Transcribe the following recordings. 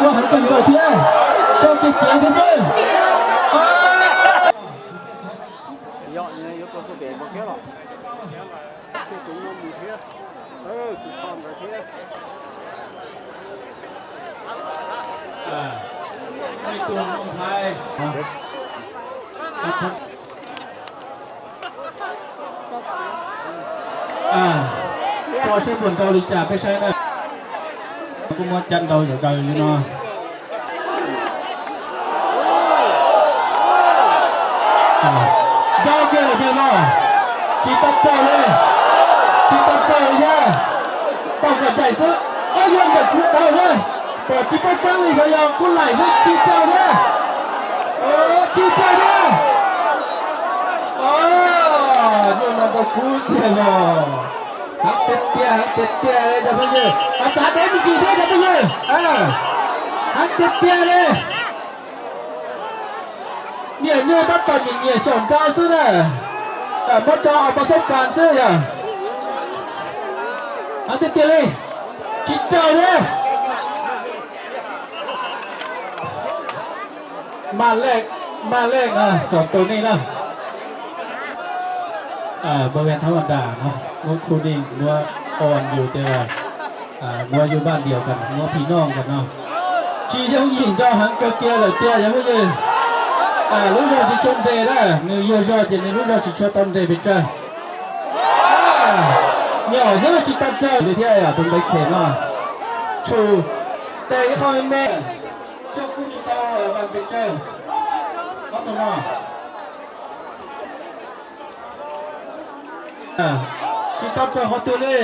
ກໍຫັນກັນເຂົ້າເທື່ອ ເຈົ້າເກັບກຽມເທື່ອເຊີ. ອ່າ ໃນຕົວຂອງໄທ ອ່າ ອ່າ ພໍຊິບ່ອນເກົາຫຼີຈາກໄປໃສນະ ກູມາຈັນເດົາເດີຢູ່ເນາະ. ອ່າ ເດົາເກີນໄປເນາະ ຈີຕັດເຈົ້າເລີຍ ຈີຕັດເຈົ້າເລີຍ ຕ້ອງກະໃຈຊຶ ເອົາ ຍອມແບບຄືເອົາເລີຍ ປອດຈີໄປຈັງນີ້ ເຂົາຢາກກຸນໄຫຼຊຶ ຈີເຈົ້າເດີ ເອີ ຈີເຈົ້າເດີ ໂອ້ ໂຍມມັນກໍຄູເດເນາະ. ຫັກເຕັດເຕ້ຍ ຫັກເຕັດເຕ້ຍເລີຍ ດັບເບິນຢູ ອາຈານເອັມຈີເດີ ດັບເບິນຢູ ເອີ ຫັກເຕັດເຕ້ຍເລີຍ ເມຍໂຍມມັນຕອນເມຍສອນເຈົ້າຊຶນະ ເອີ ບໍ່ເຈົ້າເອົາປະສົບການຊຶ ຫັກເຕັດເຕ້ຍເລີຍ ຄິດເຈົ້າເດີ. ມາແລກ ມາແລກ ອ່າ ສອງໂຕນີ້ເນາະ ອ່າ ບໍ່ແມ່ນທຳມະດາເນາະ ງົວຄູ່ນີ້ງົວອ່ອນຢູ່ ແຕ່ວ່າ ອ່າ ງົວຢູ່ບ້ານດຽວກັນ ງົວພີ່ນ້ອງກັນເນາະ ຈີຢອງຍິງກໍຫັນກະເກຍເລີຍເຕຍ ຍັງບໍ່ເຢີ ອ່າ ລູກນ້ອງຊິຊົນເດລະ ໜຶ່ງໂຍຊອເຈນ ລູກນ້ອງຊິຊົນຕັນເດໄປເຈີ ອ່າ ໜໍ້ຊຶຈີຕັດເຈີ ເດທຽ ອ່າ ເປັນໃບເຂດເນາະ ຊູ ແຕ່ອີກຂ້ອງໜຶ່ງແມ່ Cho cu chu tao, ờ, bằng cái treo. Có tao mà. À, chu tao cho họ tiêu đi.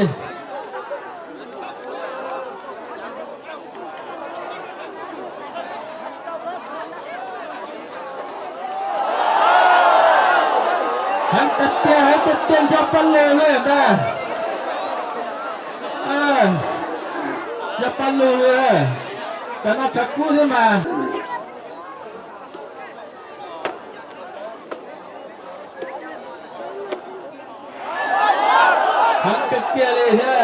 Hãng tết kia, hãng tết kia cho con lừa này ta. À, cho con lừa này. Cho nó thật cú thế mà. Hãng tết kia đi ha.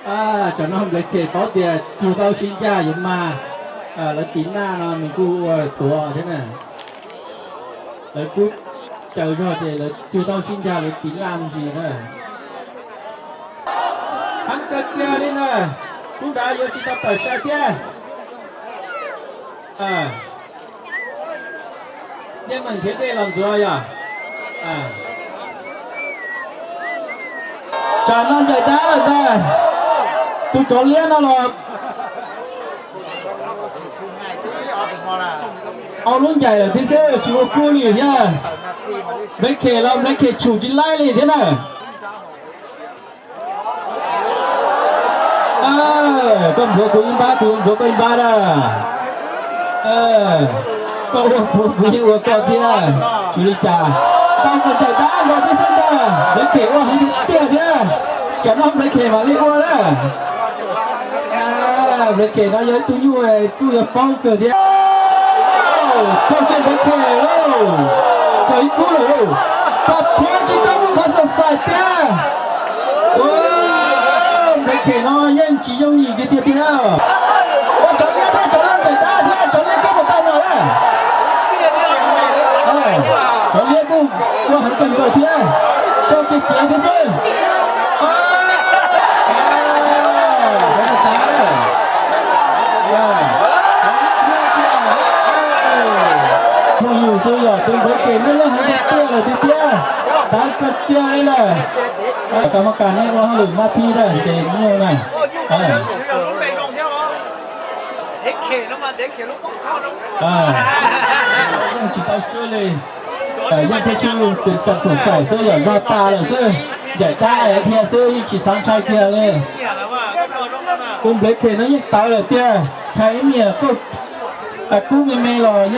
ອ່າ ເຈົ້ານ້ອງເລັກເຂດເປົາເຕຍ ຈູເຕົ້າຊິນຈາຢູ່ມາ ເອີ ລະຕີນໜ້າເນາະ ມີກູເອີ ຕົວເທົ່ານັ້ນ ລະຈູເຈົ້າຍອດເດ ລະຈູເຕົ້າຊິນຈາ ລະຕີນໜ້າມັນຊິເນາະ ທັງເກີດເກຍນີ້ນະ ກູດາໂຍຈິຕະເປີດຊາເຕຍ ອ່າ Nhân mình thiệt đi làm chùa à? À. Cho nó chạy đá là ta. Tôi cho liên nó lọt. Ông luôn chạy ở phía sau, chịu cô lì nha. Mấy kẻ lắm, mấy kẻ chủ chính lai lì thế nào? ເອີ ກ້ອງຫົວກູອິມບາ ກູຫົວກູອິມບາດາ ເອີ ກໍຫົວກູອິມຫົວກອດເດຍ ຈຸລິຈາ ຕ້ອງເຂົ້າໃຈດ້ານ ບໍ່ໄດ້ຊັ້ນດາ ໄດ້ເຕະວ່າໃຫ້ເຕະເດຍ ຈະນອກໄດ້ເຄມາລີໂອດາ ອ່າ ໄດ້ເຄນາຍະຕູຢູ່ ຕູຢາປ້ອງເກີດເດຍ ໂອ້ ເຈົ້າເປັນໄດ້ເຄໂອ້ ເຈົ້າອີກກູໂອ້ ປັບໂທດຈິຕາບຸນຄາສະສາຍເຕຍ ໂອ້ ໄດ້ເຄນາຍະ Chỉ dông nhỉ cái tiếp theo. Ôi, chó liếc đây, chó liếc đẩy ta, thế chó liếc cướp một tay rồi đấy. Ờ, chó liếc cũng, cũng hẳn tình rồi thế. Cho kịp kéo thế chứ. Ờ. Ờ, cái này sáng rồi. Ờ. Không hiểu sao giờ tôi với kể nữa là hẳn cái kia là cái kia. Sáng cật kia đây này. Ờ, ກຳມະການໃຫ້ວ່າເຮົາເລີຍມາທີ່ໄດ້ເດງໂຍນະ ເອີ ເດັກເຂດລະມາ ເດັກເຂດລະປ້ອງເຂົ້ານຳ ເອີ ຊິໄປຊ່ວຍເລີຍ ເອີ ຍັງແຕ່ຊື່ເປັນການສົງໄສເຊື່ອ ຢາກວ່າຕາເລີຍເຊື່ອ ຢາກຈະເຮັດເທື່ອເຊື່ອ ຊິສັງໄຊເທື່ອເລີຍ ກຸມເດັກເຂດນັ້ນຍັງຕາຍເລີຍເຕີຍ ໄທເມຍກໍ ອາ ກຸມແມ່ໆລອຍ